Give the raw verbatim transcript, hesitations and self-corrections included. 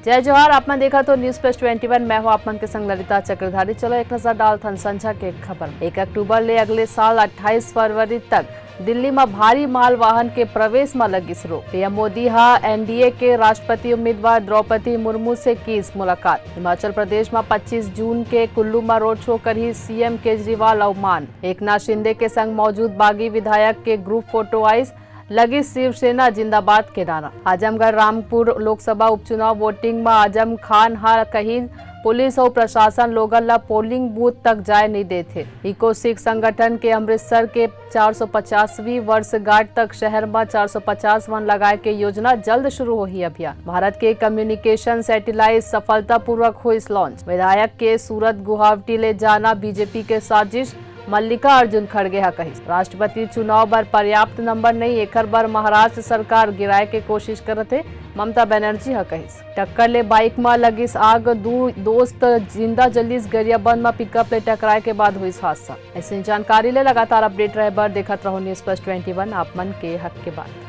जय जोहार, आप मन देखत हो News Plus Twenty One, मैं हूं आप मन के संग ललिता चक्रधारी। चलो एक नजर डालथन संझा के खबर। एक अक्टूबर ले अगले साल अट्ठाईस फरवरी तक दिल्ली म भारी माल वाहन के प्रवेश म लगिस रोक। पीएम मोदी ह एनडीए के राष्ट्रपति उम्मीदवार द्रौपदी मुर्मू से कीस मुलाकात। हिमाचल प्रदेश म पच्चीस जून के कुल्लू म रोड शो करही सीएम केजरीवाल अउ मान। एकनाथ शिंदे के संग मौजूद बागी विधायक के ग्रुप फोटो आइस, लगिस शिवसेना जिंदाबाद के नारा। आजमगढ़ रामपुर लोकसभा उपचुनाव वोटिंग म आजम खान ह कहिन, पुलिस अउ प्रशासन लोगन ल पोलिंग बूथ तक जाय नइ देत हे। इको सिख संगठन के अमृतसर के चार सौ पचासवीं वर्षगांठ तक शहर म चार सौ पचास वन लगाए के योजना, जल्द शुरू होही अभियान। भारत के कम्युनिकेशन सैटेलाइट सफलतापूर्वक होइस लॉन्च। विधायक के सूरत गुवाहाटी ले जाना बीजेपी के साजिश, मल्लिकार्जुन खड़गे ह कहिस। राष्ट्रपति चुनाव बर पर्याप्त नंबर नइ, एखर बर महाराष्ट्र सरकार गिराए के कोशिश करत हे, ममता बनर्जी ह कहिस। टक्कर ले बाइक म लगिस आग, दू दोस्त जिंदा जलिस। गरियाबंद म पिकअप ले टकराए के बाद होइस हादसा। अइसने जानकारी ले लगातार अपडेट रहे बर देखत रहव News Plus Twenty One, आप मन के हक के बात।